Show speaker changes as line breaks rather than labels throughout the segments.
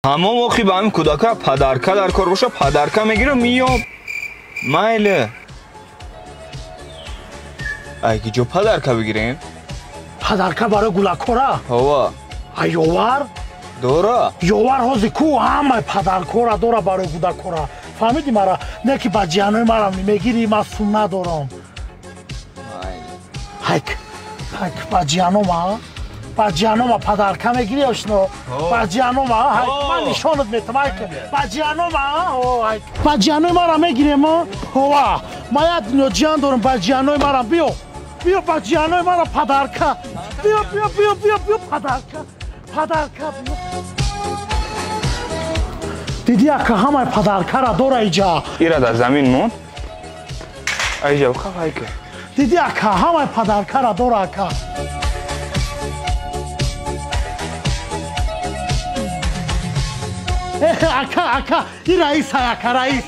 Ҳамон охи ба ҳамин кӯдака падарка дар кор боша, падарка мегирам, миём. Майле. Ай ки ҷо падарка бигирем?
Падарка барои гулакора?
Ҳова.
Ай ёвар?
Дора.
Ёвар ҳози ку ҳамаи падаркора дора барои кӯдакора. Фаҳмиди мара? Не ки ба ҷиҳанои марам мегирӣ, ман сум надорам. Ҳайк, ҳайк, ба ҷиҳанома? Ба ҷиҳанома падарка мегирӣ ошно? Ба ҷиҳанома? Ҳайк, ман нишонат метам, ҳайк. Ба ҷиҳанома? Ҳайк. Ба ҷиҳанои мара мегирем, ҳова. Ман як дунё ҷиҳан дорам, ба ҷиҳанои марам биё. Биё ба ҷиҳанои мара падарка. Биё, биё, биё, биё, биё падарка. Падарка биё. Диди ака ҳамаи падаркара дора иҷа.
Ира дар замин монд. Айҷа бихаб ҳайка.
Диди ака ҳамаи падаркара дора ака. Ака, ака, и раис ака, раис.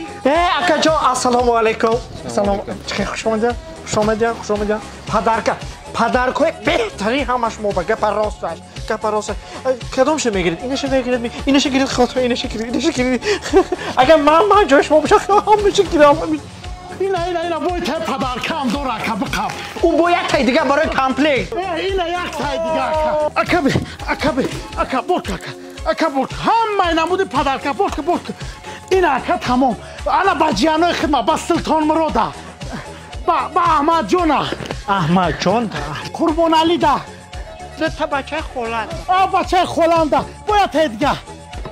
Акаҷон, ассалому алайкум. Салом. Чӣ хуш омадед? Хуш омадед, хуш омадед. Падарка, падаркои беҳтарин ҳамаш мо ба гапа рост аст. Гапа рост аст. Кадомша мегиред? Инаша мегиред? Инаша гиред, хотир, инаша гиред, инаша гиред. Агар ман ҷои шумо бошам, ҳамаша гирам.
Ина, ина, ина, бой тай падаркам дора ака, биқаб.
Ӯ бо як тай дига барои комплект.
Ина як тай дига ака. Ака би, ака би, ака борк ака. Ака борк, ҳамаи намуди падарка, борк, борк. Ина ака тамом. Ана ба ҷиҳанои хидмат, ба Султон Мурода. Ба Аҳмадҷона.
Аҳмадҷон да.
Қурбоналӣ да.
Та бачаи холат.
А бачаи холам да. Бояд тай дига.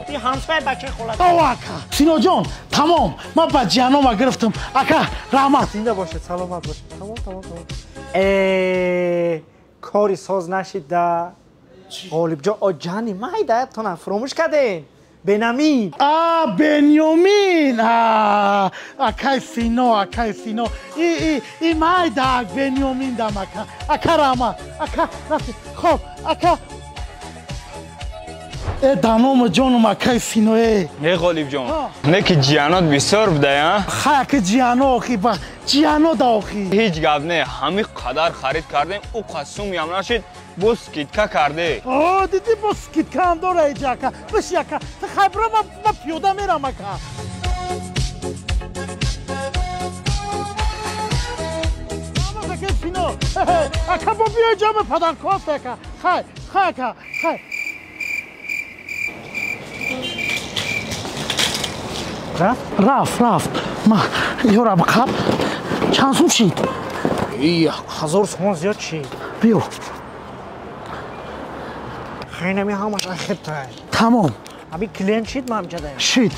И ҳамсояи бачаи холат.
О ака. Синоҷон, тамом. Ман ба ҷиҳанома гирифтам. Ака, раҳмат.
Зинда бошед, саломат бошед. Тамом, тамом, тамом. Кори соз нашид да. Ғолибҷон, оҷани майда тона фуромӯш кардем. Бенамин.
А, Бенёмин. А, акай Сино, акай Сино. И майда Бенёмин дам ака. Ака раҳмат. Ака, рафти. Хоб, ака. Даному ҷонум акай Сино, э.
Не Ғолибҷон. Не ки ҷиҳанот бисёр буда, а?
Хай ака ҷиҳано охи, ба ҷиҳано да охи.
Ҳеҷ гап не, ҳамин қадар харид кардем, ӯ қад сумям нашид, бо скидка карде.
О, диди бо скидка ҳам дора иҷа ака. Биши ака, ту хай бира, ман пиёда мерам ака. Ака Сино, ака бо биё ҷами падаркост ака. Хай, хай ака, хай.
Рафт?
Рафт, рафт. Ма ёра биқаб. Чанд сум шид?
1000 сомон зиёд шид.
Биё.
Хайнами ҳамаш ахиртай.
Тамом.
Аби клиент шид ман ҷадаям.
Шид.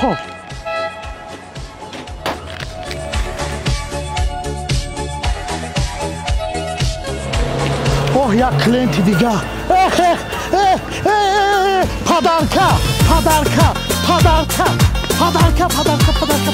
Хоб. Оҳ, як клиенти дига. Эх, эх, эх, эх, падарка, падарка, падарка. Падарка, падарка, падарка.